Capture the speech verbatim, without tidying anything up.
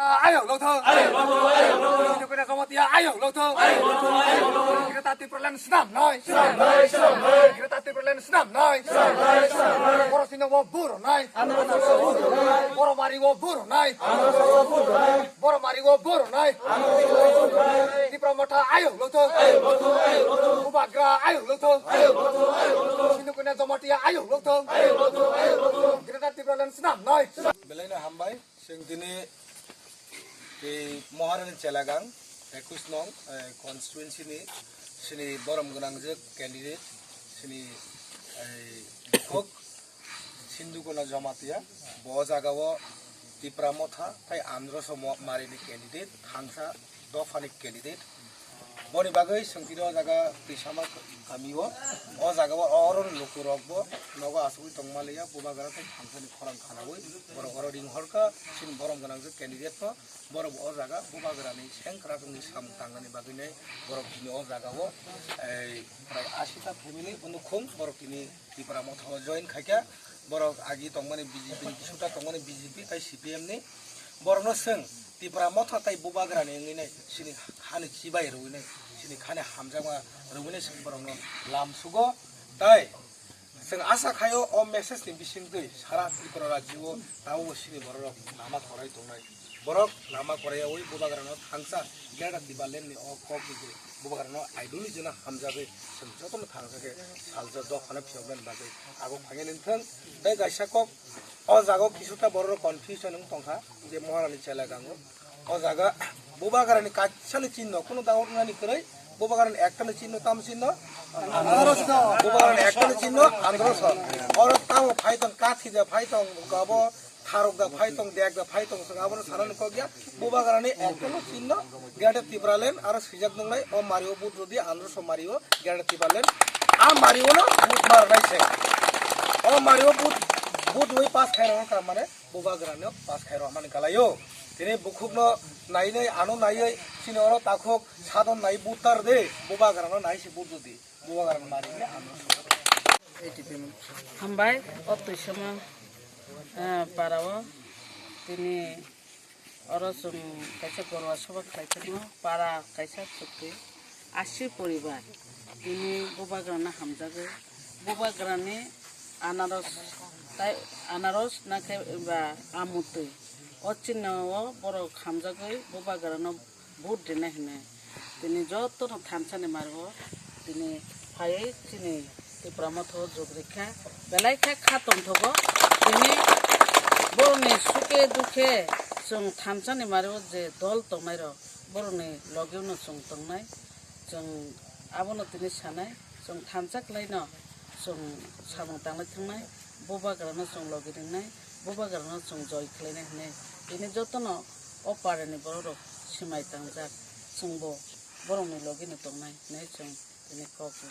Ayok lokthong. Ayok lokthong, ayok lokthong. Sindhu Kanya Jamatia ayok lokthong. Ayok lokthong, ayok lokthong. Greater Tipraland swnam noi. Swnam noi, swnam noi. Greater Tipraland swnam noi. Swnam noi, swnam noi. Borok sini wo buro nai. Ano sa wo buro nai. Borok mari wo buro nai. Ano sa wo buro nai. Borok mari wo buro nai. Ano sa wo buro nai. Tipra Motha ayok lokthong. Ayok lokthong, ayok lokthong. Bubagra ayok lokthong. Ayok lokthong, ayok lokthong. Sindhu Kanya Jamatia ayok lokthong. Ayok lokthong, ayok lokthong. Greater Tipraland swnam noi. Belai no hambai. Chwng tini tei Maharani Chelagang, ekwis nong, eh, constituency ni chini borom gwnangjak candidate, chini, eh, bukhuk Sindhu Kanya Jamatia, bo jagao Tipra Motha tei Androso mo-, Marini candidate, thangsa dophani candidate. Boni bagwi chwng tini o jaga Twisama kamio, o jagao oro lukurokbo nogo asugwi tongma liya, bubagra tei thangsani khorang khanaui borok oro ring horkha, chini borom gwnangjak candidate no, borok o jaga bubagrani sengkrak wngwi samung tangnani bagwi nai borok tini o jagao, ei, prai asita family unukhung borok tini Tipra Motha o join khaikha, borok agi tongmani B J P ni, kisuta tongmani B J P tei C P M ni. Borokno chwng Tipra Motha tei bubagrani wngwi nai, chini hani chibai rwui nai, chini khani hamjakma rwui nai chwng borokno lam sugo. Tai chwng asa khaio o message ni bisingtwi sara Tripura rajyo o tabukbo chini borok lama korai tongnai. Borok lama korayaui bubagrano thangsa Greater Tipraland ni o kok ni je bubagrano ideology no hamjagwi chwng jotono thangsa khe salsa dophano phiyoknani bagwi ago phainani thwng. Tei kaisa kok o jaga o kisuta borok confusion wng tongkha je Maharani Chelagang o. O jaga bubagrani kaisani chinno, kuno doubt nani kwrwi, bubagrani ektani chinno, tamo chinno? Bubagrani ektani chinno Androso. Oro tamo phai tong, kathi da phai tong, abo tharok da phai tong, dek da phai tong, chwng abono sanani kok ya. Bubagrani ektano chinno Greater Tipraland aro swijak nungnai o mario vote rwdi, Androso mario Greater Tipraland. A mario no vote marnai se. O mario vote, vote rwi pass khai rwkha mane bubagrano pass khai rwmani kalaio. Tini bukhukno nainai ano naiwi chini oro takhuk sadon nai vote tar de, bubagrano nai se vote rwdi. Bubagrano mari le ano. Hambai, o Twisama, eh, para o tini oro chwng kaisa gorwa soba khlai phano para kaisa chukti asi poribar tini bubagrano hamjagwi bubagrani anaros tai anaros nakhe ba amutwi o chinno o borok hamjagwi bubagrano vote rina hinwi tini jotono thansani mario tini phaiwi chini Tipra Motha o jug rikha, belai khe kha tongthogo. Tini borokni suke dukhe chwng thansani mario je dol tongnairok borokni logeo no chwng tongnai. Chwng abono tini sanai, chwng thansa kwlaino chwng samung tanglai thangnai, bubagrano chwng logi ringnai, bubagrano chwng joi khlainai hinwi tini jotono o parani bororok swmai tangjak, chwngbo borokni logino tongnai hinwi chwng tini kok